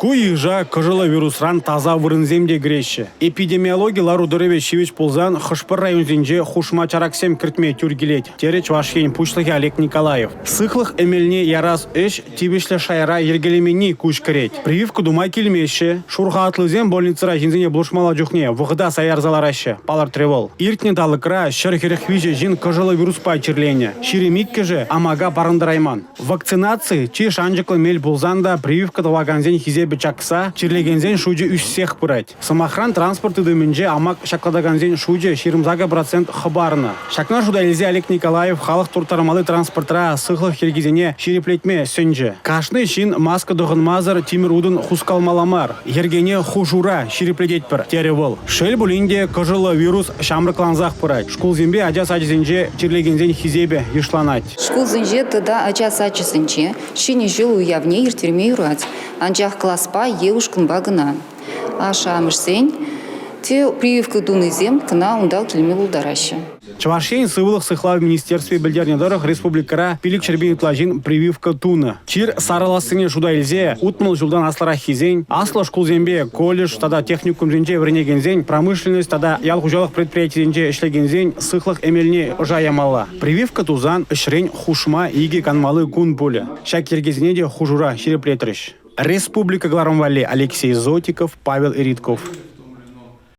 Ку йыша кӑшӑллӑ вирусран таса вырӑнсем те кӗреҫҫӗ. Эпидемиологи лару-тӑрӑвӗ ҫивӗч пулсан хӑш-пӗр районсенче хушма чараксем кӗртме тӳр килет, терӗ Чӑваш Ен Пуҫлӑхӗ Олег Николаев. Сыхлӑх эмелне ярас ӗҫ тивӗҫлӗ шайра йӗркелеменни куҫ кӗрет. Прививка тума килмеҫҫӗ, шур халатлисем больницӑра ҫынсене пулӑшмалла чухне вӑхӑта сая ярса лараҫҫӗ, палӑртрӗ вӑл. Иртнӗ талӑкра 143 ҫын кӑшӑллӑ вируспа чирленӗ, 22-шӗ амака парӑнтарайман. Вакцинаци чи шанчӑклӑ мел пулсан та прививка тӑвакансен хисепӗ чакса, чирлекенсен шучӗ ӳссех пырать. Сӑмахран, транспорт тытӑмӗнче амак ҫаклатакансен шучӗ 28 процент хӑпарнӑ. Ҫакна шута илсе Олег Николаев халӑх турттармалли транспортра сыхлӑх йӗркисене ҫирӗплетме сӗнчӗ. Кашни ҫын маска тӑхӑнмасӑр тимӗр утӑн хускалмалла мар, йӗркене хушура ҫирӗплететпӗр, терӗ вӑл. Шел пулин те, кӑшӑллӑ вирус ҫамрӑклансах пырать. Шкулсемпе ача сачӗсенче чирлекенсен хисепӗ йышланать. Шкулсенче тата ача сачӗсенче Ҫӗнӗ ҫул уявне ирттерме юрать, анчах класпа е ушкӑнпа кӑна. Ашшӗ-амӑшсен те прививка тунисем кӑна унта килме пултараҫҫӗ. Чӑваш Ен Сывлӑх сыхлав министерстви пӗлтернӗ тӑрӑх, республикӑра 500 ытла ҫын прививка тунӑ. Чир сарӑлассине шута илсе 60 ҫултан аслӑраххисен, аслӑ шкулсемпе колледж тата техникумсенче вӗренекенсен, промышленность тата ял хуҫалӑх предприятийӗсенче ӗҫлекенсен сыхлӑх эмелне ӑша ямалла. Прививка тусан ӗҫрен хушма икӗ канмалли кун пулӗ. Ҫак йӗркесене те хушура ҫирӗплетрӗҫ. Республика кӑларӑм валли Алексей Зотиков, Павел Иритков.